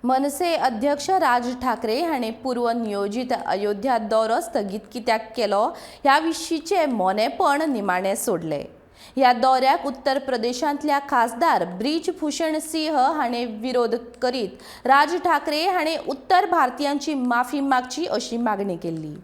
मनसे अध्यक्ष राज ठाकरे हांणी पूर्व नियोजीत अयोध्या दौरो स्थगीत कित्याक केलो ह्या विशींचें मोनेपण निमाणें सोडलें. ह्या दौऱ्याक उत्तर प्रदेशांतल्या खासदार ब्रिजभूषण सिंह हांणी विरोध करीत राज ठाकरे हांणी उत्तर भारतीयांची माफी मागची अशी मागणी केल्ली.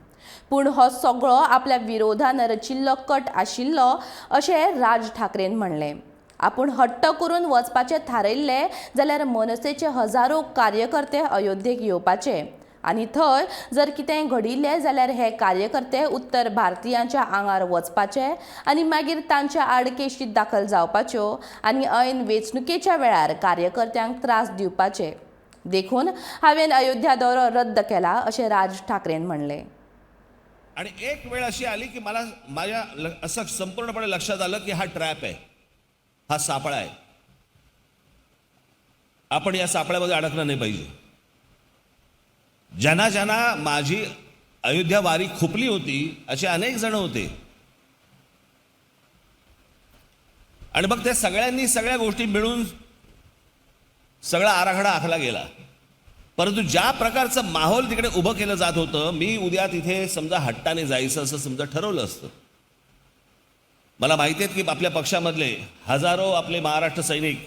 पूण हो सगळो आपल्या विरोधान रचिल्लो कट आशिल्लो अशें राज ठाकरेन म्हणलें. आपूण हट्ट करून वचपाचें थारायिल्लें जाल्यार मनसेचे हजारो कार्यकर्ते अयोध्येक येवपाचे आनी थंय जर कितेंय घडिल्लें जाल्यार हे कार्यकर्ते उत्तर भारतीयांच्या आंगार वचपाचे आनी मागीर तांच्या आड केशी दाखल जावपाच्यो आनी ऐन वेंचणुकेच्या वेळार कार्यकर्त्यांक त्रास दिवपाचे. देखून हांवें अयोध्या दौरो रद्द केला अशें राज ठाकरेन म्हणलें. आणि एक वेळ अशी आली की मला माझ्या असं संपूर्णपणे लक्षात आलं की हा ट्रॅप आहे, हा सापळा आहे, आपण या सापळ्यामध्ये अडकलं नाही पाहिजे. ज्यांना ज्यांना माझी अयोध्या वारी खुपली होती असे अनेक जण होते आणि मग त्या सगळ्यांनी सगळ्या गोष्टी मिळून सगळा आराखडा आखला गेला. परंतु ज्या प्रकारचं माहोल तिकडे उभं केलं जात होतं, मी उद्या तिथे समजा हट्टाने जायचं असं समजा ठरवलं असतं. मला माहिती आहे की आपल्या पक्षामधले हजारो आपले महाराष्ट्र सैनिक,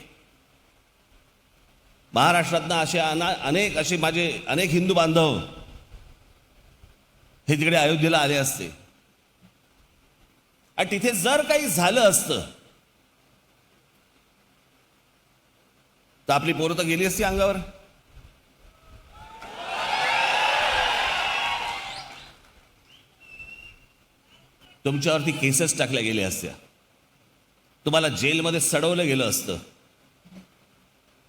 महाराष्ट्रातनं असे अनेक असे माझे अनेक हिंदू बांधव हे तिकडे अयोध्येला आले असते आणि तिथे जर काही झालं असतं तर आपली पोरं तर गेली असती अंगावर. तुमच्यावरती केसेस टाकल्या गेल्या असत्या, तुम्हाला जेलमध्ये सडवलं गेलं असतं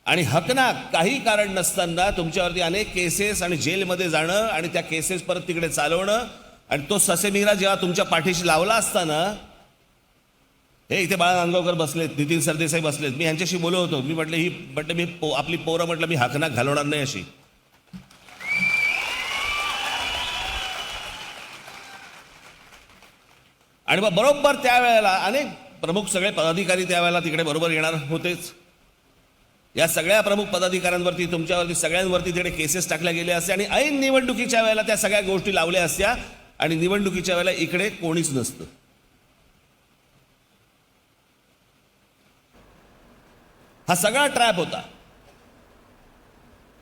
आणि हकनाक काही कारण नसताना तुमच्यावरती अनेक केसेस आणि जेलमध्ये जाणं आणि त्या केसेस परत तिकडे चालवणं आणि तो ससेमिरा जेव्हा तुमच्या पाठीशी लावला असताना, हे इथे बाळा नांदगावकर बसलेत, नितीन सरदेसाई बसलेत, मी यांच्याशी बोलत होतो. मी म्हटलं ही म्हटलं मी आपली पोरं म्हटलं मी हकनाक घालवणार नाही अशी. आणि मग बरोबर त्यावेळेला अनेक प्रमुख सगळे पदाधिकारी त्यावेळेला तिकडे बरोबर येणार होतेच. या सगळ्या प्रमुख पदाधिकाऱ्यांवरती, तुमच्यावरती, सगळ्यांवरती तिकडे केसेस टाकल्या गेल्या असत्या आणि ऐन निवडणुकीच्या वेळेला त्या सगळ्या गोष्टी लावल्या असत्या आणि निवडणुकीच्या वेळेला इकडे कोणीच नसतं. हा सगळा ट्रॅप होता.